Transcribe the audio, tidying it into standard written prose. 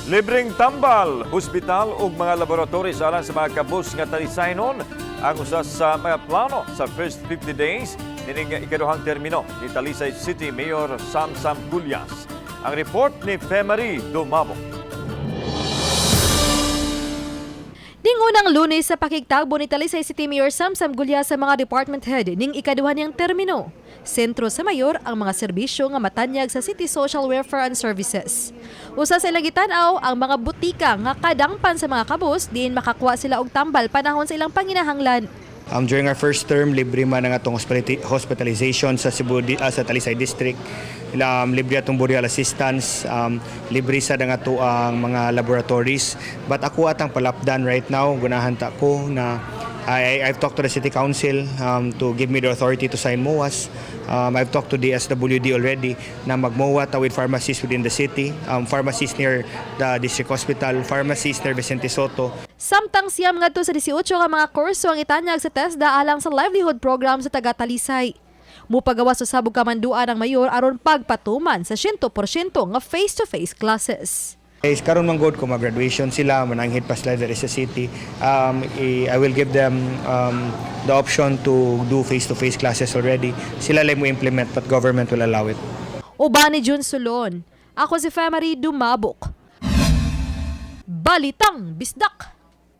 Libreng tambal, hospital ug mga laboratory sa alang sa mga kabus nga Talisaynon ang usa sa mga plano sa first 50 days nining ikaduhang termino ni Talisay City Mayor Samsam Gullas. Ang report ni Femary Dumabok. Ning unang Lunes sa pakigtagbo ni Talisay City Mayor Samsam Gulya sa mga department head ning ikaduha niyang termino. Sentro sa mayor ang mga serbisyo nga matanyag sa City Social Welfare and Services. Usa sa ilang gitan-aw ang mga butika nga kadangpan sa mga kabus diin makakuha sila og tambal panahon sa ilang panginahanglan. During our first term, libre man ang atong hospitalization sa Cebu, sa Talisay District. Libre atong burial assistance, libre sa ang ato ang mga laboratories. But ako atang palapdan right now, gunahan ta ko na I've talked to the City Council to give me the authority to sign MOAs. I've talked to the SWD already na mag-MOA ta with pharmacies within the city, pharmacies near the district hospital, pharmacies near Vicente Sotto. Samtang 9 ngadto sa 18 ka mga kurso ang itanyag sa TESDA alang sa livelihood program sa taga Talisay. Mupagawas sa sabog kamanduan ang mayor aron pagpatuman sa 100% nga face-to-face classes. Is karon man gud kung mag-graduation sila, mananghid pa sila diri sa city. I will give them the option to do face-to-face classes already. Sila lang mo implement, but government will allow it. Uban ni Jun Solon. Ako si Femary Dumabok. Balitang Bisdak!